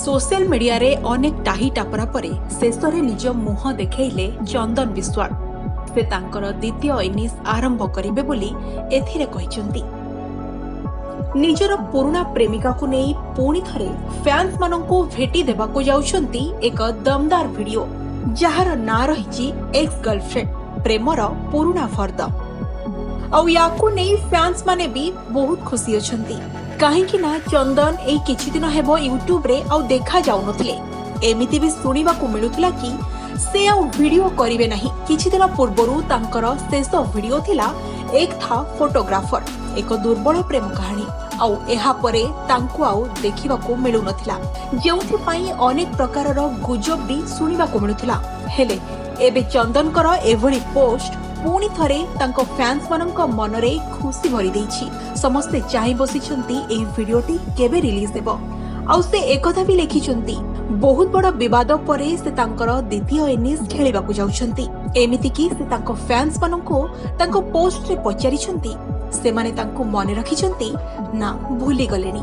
Social ମିଡିଆରେ ଅନେକ ଟାହି ଟାପରା ପରେ ଶେଷରେ ନିଜ ମୁହଁ ଦେଖେଇଲେ ଚନ୍ଦନ ବିଶ୍ୱାଳ। ସେ ତାଙ୍କର ଦ୍ୱିତୀୟ ଇନିଂସ ଆରମ୍ଭ କରିବେ ବୋଲି ଏଥିରେ କହିଛନ୍ତି। ନିଜର ପୁରୁଣା ପ୍ରେମିକାକୁ ନେଇ ପୁଣି ଥରେ ଫ୍ୟାନ୍ସମାନଙ୍କୁ ଭେଟି ଦେବାକୁ ଯାଉଛନ୍ତି ଏକ ଦମଦାର ଭିଡିଓ, ଯାହାର ନାଁ ରହିଛି ଏକ୍ସ ଗର୍ଲଫ୍ରେଣ୍ଡ ପ୍ରେମର ପୁରୁଣା ଫର୍ଦ୍ଦ। ଆଉ ୟାକୁ ନେଇ ଫ୍ୟାନ୍ସ ମାନେ ବି ବହୁତ ଖୁସି ଅଛନ୍ତି, କାହିଁକି ନା ଚନ୍ଦନ ଏଇ କିଛି ଦିନ ହେବ ୟୁଟ୍ୟୁବରେ ଆଉ ଦେଖା ଯାଉନଥିଲେ। ଏମିତି ବି ଶୁଣିବାକୁ ମିଳୁଥିଲା କି ସେ ଆଉ ଭିଡିଓ କରିବେ ନାହିଁ। କିଛି ଦିନ ପୂର୍ବରୁ ତାଙ୍କର ଶେଷ ଭିଡିଓ ଥିଲା ଏକ ଥା ଫଟୋଗ୍ରାଫର, ଏକ ଦୁର୍ବଳ ପ୍ରେମ କାହାଣୀ। ଆଉ ଏହାପରେ ତାଙ୍କୁ ଆଉ ଦେଖିବାକୁ ମିଳୁନଥିଲା, ଯେଉଁଥିପାଇଁ ଅନେକ ପ୍ରକାରର ଗୁଜବ ବି ଶୁଣିବାକୁ ମିଳୁଥିଲା। ହେଲେ ଏବେ ଚନ୍ଦନଙ୍କର ଏଭଳି ପୋଷ୍ଟ ପୁଣି ଥରେ ତାଙ୍କ ଫ୍ୟାନ୍ସମାନଙ୍କ ମନରେ ଖୁସି ଭରି ଦେଇଛି। ସମସ୍ତେ ଚାହିଁ ବସିଛନ୍ତି ଏହି ଭିଡିଓଟି କେବେ ରିଲିଜ ହେବ। ଆଉ ସେ ଏକଥା ବି ଲେଖିଛନ୍ତି, ବହୁତ ବଡ ବିବାଦ ପରେ ସେ ତାଙ୍କର ଦ୍ୱିତୀୟ ଇନିଂସ ଖେଳିବାକୁ ଯାଉଛନ୍ତି। ଏମିତିକି ସେ ତାଙ୍କ ଫ୍ୟାନ୍ସମାନଙ୍କୁ ତାଙ୍କ ପୋଷ୍ଟରେ ପଚାରିଛନ୍ତି, ସେମାନେ ତାଙ୍କୁ ମନେ ରଖିଛନ୍ତି ନା ଭୁଲିଗଲେଣି।